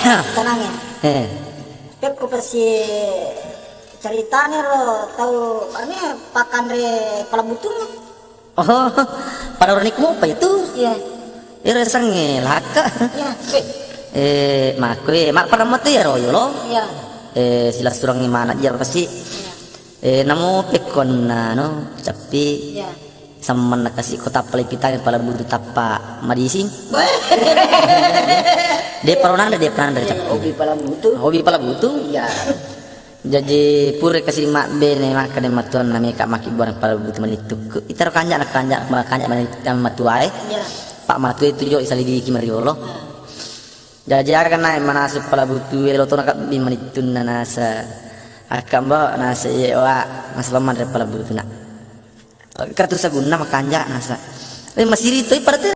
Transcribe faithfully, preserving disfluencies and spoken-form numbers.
Tenang ya. Eh. Pekko pesi ceritane ro tau ane pakanre pala butung. Oh, pada orang iku apa itu? Iya. Iro sange laka. Iya. Eh, makku, eh, mak pada mati ya royo lo. Iya. Eh, sila surang mana dia pasti. Iya. Eh, namo pekkonna no, cappi. Iya. Samman nakasi ko tappa lepitang pala butu tappa madising. De paro nanda, de paro nanda, cappi. Hobi pala butu. Hobi pala butu. Iya. Jaji pura kasi mabbene makkeda matuanna meka maki buang pala butu manittukku. Itaro kanja na kanja, kanja manit-, matuae. Iya. Pak matuae tu jo isalidiki mariolo. Jaji aga nae manasa pala butu elo tona kabbi manittunna nasa. Akka mbo nasa ye wa nasa pamanre pala butu na. Kartu sagunna makanja nasa. Eh, masiri toi pada tu.